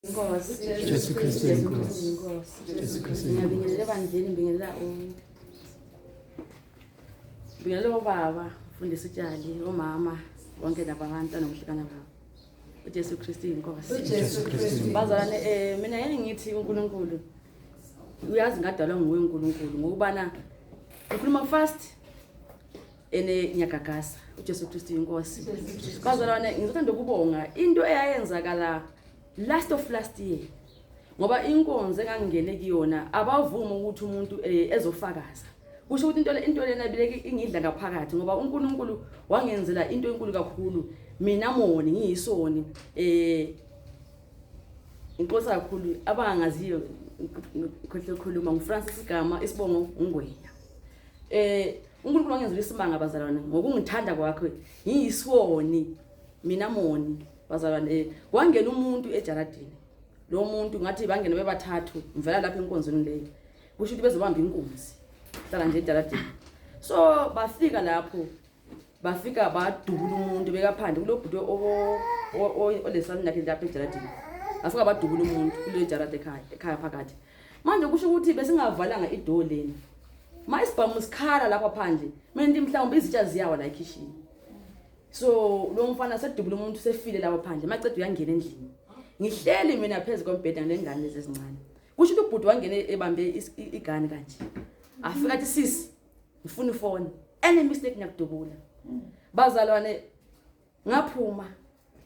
Inkosi. Jesu Kristu Jesu inkosi. Kristu inkosi. Jesu Kristu Ngiyabingelela ebandleni ngibingelela u Ngibingelela obaba, mfundisi uTshali, omama, bonke laba abantwana ngokuhlukana kwabo. UJesu Kristu inkosi. Jesu Kristu. Bazalwane eh mina yini ngithi uNkulunkulu uyazi ngadalwa nguye uNkulunkulu ngokubana ukhuluma fast ene ngiyagagasa uJesu Kristu inkosi. Bazalwane ngizothanda ukubonga into eyayenzakala last of last year ngoba inkonzo engangingene kuyona abavuma ukuthi umuntu eh, ezofakaza kusho ukuthi into into lena bileke ingidla ngaphakathi ngoba uNkulunkulu wangenzela into enkulu kakhulu mina moni ngiyisoni eh inkosi kakhulu abangaziyo ngikhohle ukukhuluma nguFrancis igama isibongo uNgwenya eh uNkulunkulu wangenzela isimanga bazalwane ngokungithanda kwakhe ngiyisoni mina moni bazalwane eh, wangena umuntu ejaradini lo muntu ngathi bangena bebathathu ngivela lapha enkonzweni leyo kusho ukuthi bezobamba inkunzi hlala nje ejaradini so bafika lapho bafika badubula umuntu bekaphandle kulo bhuti olesani lakhe lapha ejaradini bafika badubula umuntu kuleyo jaradi ekhaya ekhaya phakathi manje kusho ukuthi besingavalanga idoor leni ma isibhamu sikhala lapha phandle mina mhlawumbe izitsha ziyawa la ekhishini so lo mfana sedubula umuntu sefile lapha phandle maceda uyangena endlini ngihleli mina phezu kombheda nalengane lezi ezincane kusho ukuthi ubhuti wangena ebambe igani kanje afika athi sisi ngifuna ifoni any mistake ngiyakudubula bazalwane ngaphuma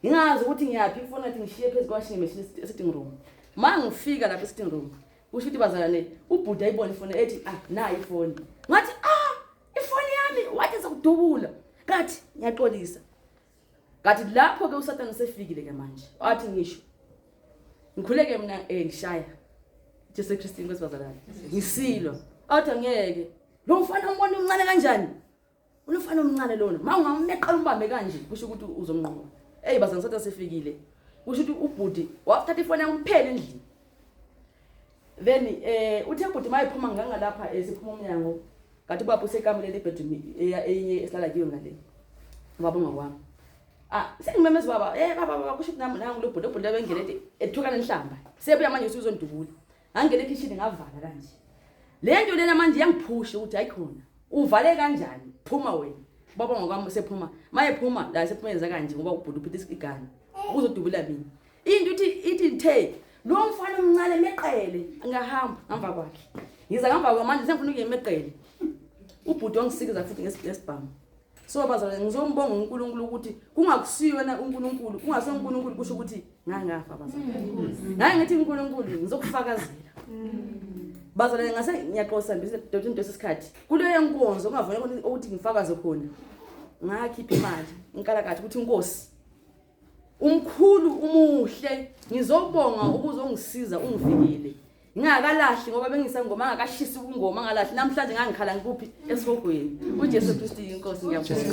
ngingazi ukuthi ngiyaphi ifoni ngathi ngishiye phezu kwashing machine e-sitting room ma ngifika lapha e-sitting room kusho ukuthi bazalwane ubhuti ayibona ifoni ethi ah nayi ifoni ngathi ah ifoni yami wathi ngizokudubula ngathi ngiyaxolisa ngathi lapho ke uSathane usefikile ke manje wathi ngisho ngikhuleke mina eh ngishaya Jesu Kristu inkosi bazalwane ngisilo athi angeke lo mfana umbona umncane kanjani Ulufana omncane lona. Ma ungameqala umbambe kanje kusho ukuthi uzomnqoba. Ey bazana sathi sefikile. Kusho ukuthi ubhuti wathatha ifoni yami kuphela endlini. Then eh uthe ubhuti mayiphuma ngangalapha esiphuma umnyango ngathi ubaba usekameleni ebedroom eyinye esilala kuyo ngale. Ubaba ungakwami. Ah sengimemeza baba eh baba baba kusho ukuthi nami nangu lo bhuti ubhuti abengene ethi ethuka nenhlamba. Sebuya manje usuzondubula. Ngangena ekhishini ngavala kanje. Le nto lena manje iyangiphusha ukuthi hayi khona. Uvale kanjani? Phuma wena. Baba ngokwami sephuma. Mayephuma la sephuma yenza kanje ngoba ubhuti uphethe igani. Uzodubula mina. Into ithi ithi the lo mfana omncane meqele ngahamba ngamva kwakhe. Ngiza ngamva kwakhe manje sengifuna ukuyemeqele. Ubhuti wangisikiza futhi ngesibhamu. So bazalwane ngizombonga uNkulunkulu ukuthi kungakusiyo wena uNkulunkulu, kungase uNkulunkulu kusho ukuthi ngangafa bazalwane. Ngaye ngithi uNkulunkulu ngizokufakazela. Bazalwane ngase ngiyaxosa mbise dot into esikhathi. Kuleyo nkonzo kungavunyelwa ukuthi ngifakaze khona. Ngakhipha imali inkalakatha ukuthi inkosi umkhulu umuhle ngizobonga ubuzongisiza ungivikele ngingakalahli ngoba bengisangoma ngakashisi ubungoma ngalahli namhlanje ngangikhala ngikuphi esihogweni uJesu Kristu inkosi ngiyabonga.